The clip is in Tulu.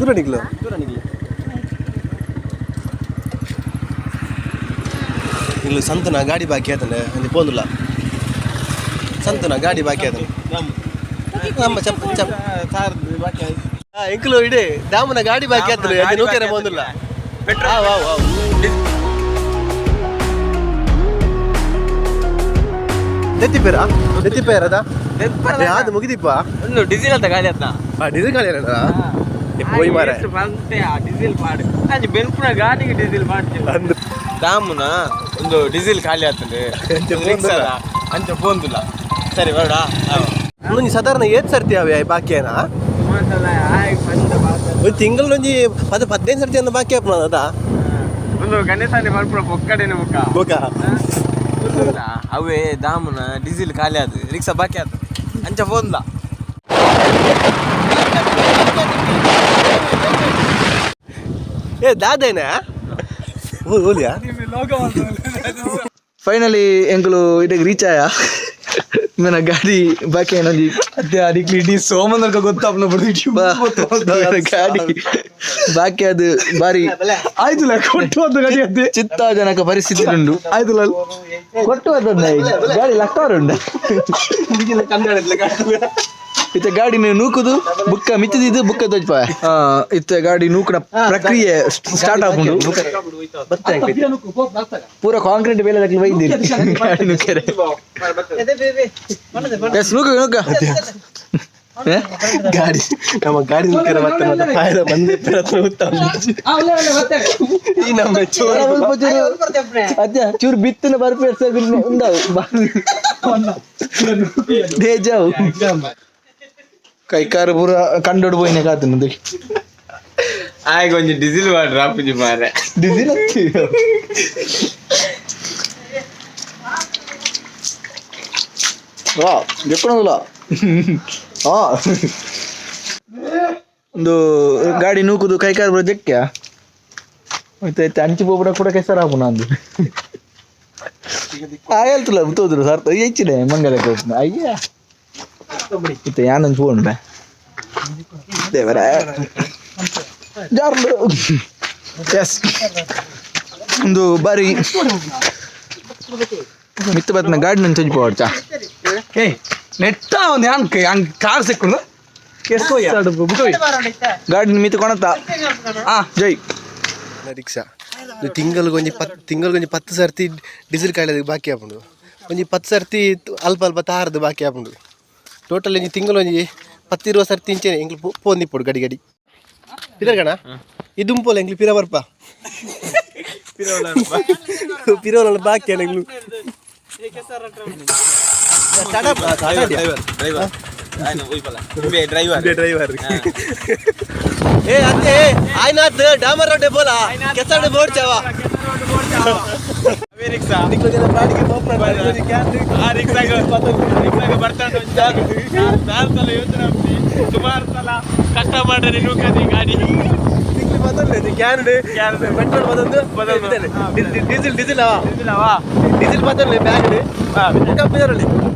ದೂರ ನಿಕ್ಲು ಇಲ್ಲಿ ಸಂತನ ಗಾಡಿ ಬಾಕಿ ಆತಂಡೆ ಅಲ್ಲಿ ಪೋಂದುಲ್ಲ. ಸಂತನ ಗಾಡಿ ಬಾಕಿ ಆತಂಡೆ ನಮ್ಮ ಚಪ್ ಚಪ್ ಎಂಕುಲು ಇಡೀ ದಾಮನ ಗಾಡಿ ಬಾಕಿ ಆತಂಡೆ ಅದು ನೂಕೆರೆ ಪೋಂದುಲ್ಲ. ಪೆಟ್ರೋಲ್. ಆವ್ ಆವ್ ಆವ್. ದೆತ್ತಿಪೇರ ದೆತ್ತಿಪೇರ ಅದ ಅದು ಮುಗಿದಿಪ್ಪ. ಒಂದು ಡೀಸೆಲ್ ಅಂತ ಗಾಡಿ ಆತ್ನ. ಆ ಡೀಸೆಲ್ ಗಾಡಿ ಅಲ್ಲ ಪೋಯ್ ಮಾರೆ. ಡೀಸೆಲ್ ಪಾಡು ಅಂಚೆ ಬೆನ್ಪುನ ಗಾಡಿಗೆ ಡೀಸೆಲ್ ಮಾಡ್ತೀವಿ. ಅಂದು. ದಾಮುನ ಒಂದು ಡೀಸೆಲ್ ಖಾಲಿ ಆಗ್ತದೆ. ಅಂಚೆ ಪೋಂದುಲ್ಲ. ಅಂಚೆ ಪೋಂದುಲ್ಲ. ಸರಿ ಬೇಡ. ಒಂಜಿ ಸಾಧಾರಣ ಏತ್ ಸರ್ತಿ ಅವೆ ಬಾಕಿ ಏನಾ? ಒಂದು ತಿಂಗಳೊಂಜಿ ಪದ 15 ಸರ್ತಿ ಅನ್ನ ಬಾಕಿ ಆಪುನ ಅದ. ಒಂದು ಗಣೇಶನೇ ಬರ್ಪುನ ಪೊಕ್ಕಡೆನೆ ಮುಖ. ಬೊಕ ಅವೇ ದಾಮುನ ಡೀಸೆಲ್ ಖಾಲಿ ಆತು, ರಿಕ್ಷಾ ಬಾಕಿ ಆತು, ಅಂಚ ಪೋಂದ್ಲ. ಏ ದಾದೇನಾ ಓಲಿಯಾ. ಫೈನಲಿ ಎಂಕುಲು ಇಡಕ್ ರೀಚ್ ಆಯ. ನನ್ನ ಗಾಡಿ ಬಾಕಿ ಏನೊಂಜಿ ಅದೇ ಅಡಿಕ್ಲಿ ಇಡೀ ಸೋಮಂದರ್ಕ ಗೊತ್ತಾಪ್ನ ಬಿಡ್ದು. ಗಾಡಿ ಬಾಕಿ ಅದು ಬಾರಿ ಆಯ್ತಲ್ಲ ಕೊಟ್ಟು ಅಂತ ಗಾಡಿ ಅದೇ. ಚಿಂತಾಜನಕ ಪರಿಸ್ಥಿತಿ ಉಂಟು. ಆಯ್ತಲ್ಲ. ಕೊಟ್ಟು ಅದನ್ನ ಗಾಡಿ ಲಕ್ಕವರು ಉಂಡ. ಇತ್ತ ಗಾಡಿ ನೀವು ನೂಕುದು ಬುಕ್ಕ ಮಿತ್ತಿದ್ದು ಬುಕ್ಕ ತೋಜ್ಪ. ಇತ್ತ ಗಾಡಿ ನೂಕುನ ಪ್ರಕ್ರಿಯೆ ಸ್ಟಾರ್ಟ್ ಆಪುಂಡು. ಪೂರ ಕಾಂಕ್ರೀಟ್ ಬೇಲೆ ತಕ್ಲಿ ಬೈದಿರಿ ಗಾಡಿ ನೂಕೆರೆ. ಎಸ್ ನೂಕು ನೂಕ. ಏ? ಗಾಡಿ ನಮ್ಮ ಗಾಡಿ ನಿಂತಿರೋ ಮತ್ತೆ ಮತ್ತೆ ಪಾಯದ ಬಂದು ಪ್ರಯತ್ನ ಉತ್ತಮ ಈ ನಮ್ಮ ಚೋರು. ಸ್ವಲ್ಪ ಅಜ್ಜ ಚೂರು ಬಿತ್ತಿನ ಬರ್ಪಿ ಉಂಡವು ದೇಜಾವು ಕೈಕಾರು ಪೂರ ಕಂಡೋಡು ಪೋಯಿನ ಕಾತುಂದು. ಆಯ್ಗ ಒಂಜಿ ಡೀಸೆಲ್ ಮಾಡ್ರ ಅಪ್ಪುಜಿ ಮಾರೆ. ಡೀಸೆಲ್. ವಾ ಎಕ್ಕಣದಲ್ಲ. ಆ ಒಂದು ಗಾಡಿ ನೂಕುದು ಕೈಕಾರು ಪೂರ ಜಕ್ಕ್ಯ ಮತ್ತೆ ಅಂಚಿ ಪೋಪುಡ ಕೂಡ ಕೆಸರಾಪುನ ಅಂದು ಆ ಹೇಳ್ತಲ್ಲ ತೋದ್ರು ಸರ್ ಹೆಚ್ಚಿದೆ ಮಂಗಲ ಅಯ್ಯ ಇತ್ತ ಯಾನೊಂದು ಫೋನ್ ಬೇ ದೇವರ ಜಾರ್ಲು. ಎಸ್ ಒಂದು ಬಾರಿ ಮಿತ್ತು ಬತ್ತಿನ ಗಾಡಿ ನನ್ನ ಚಂಚ್ ಪೋಡ್ಚಾ. ಏ ನೆಟ್ಟ ಒಂದು ಯಾನ್ ಹಂಗ್ ಕಾರ್ ಸಿಕ್ಕುಂಡು. ಗಾಡಿ ಮಿತ್ತು ಕೊಣತ. ಆ ಜೈ. ರಿಕ್ಷಾ ತಿಂಗಳಿಗೆ 10 ತಿಂಗಳಿಗೆ 10 ಸರ್ತಿ ಡೀಸೆಲ್ ಕಾಯಿಲೆ ಬಾಕಿ ಆಪುಂಡು. ಒಂಜಿ 10 ಸರ್ತಿ ಅಲ್ಪ ಅಲ್ಪ ತಾರದು ಬಾಕಿ ಆಪುಂಡು. ಟೋಟಲ್ ಒಂಜಿ ತಿಂಗಳು ಒಂಜಿ 10 20 ಸರ್ತಿ ಇಂಚೆನೆ ಎಂಕ್ಲು ಪೋಂದಿಪ್ಪೊಡು ಗಡಿ ಗಡಿ ಪಿರಗಣ ಇದುಂಪೋಲ ಎಂಕ್ಲು ಪಿರ ಬರ್ಪ ಪಿರೋಲ ಬಾಕಿ ಅಲ್ಲ ಎಂಕ್ಲು. ಡ್ರೈವರ್ ಡ್ರೈವರ್ ಡ್ರೈವರ್ ಏ ಅತ್ತೆ ಆಯ್ನಾತ್ ಡಾಮರ್ ರೋಡ್ ಬೋಲ ಕೆಸರು ಬೋರ್ಡ್ ಚಾವ. ರಿಕ್ಷಾ ಆ ರಿಕ್ಷಾಗ ರಿಕ್ಷಾಗ ಬರ್ತಾನೆ ನಾಲ್ ಸಲ ಯೋಚನೆ ಆಗ್ತಿ. ಸುಮಾರು ಸಲ ಕಷ್ಟ ಮಾಡ್ರೆ ನೂಕದಿ ಗಾಡಿ. ಪೆಟ್ರೋಲ್ ಬದಲು ಡೀಸೆಲ್ ಡೀಸೆಲ್ ಅವ ಡೀಸೆಲ್ ಬದಲು ಬ್ಯಾಗ್.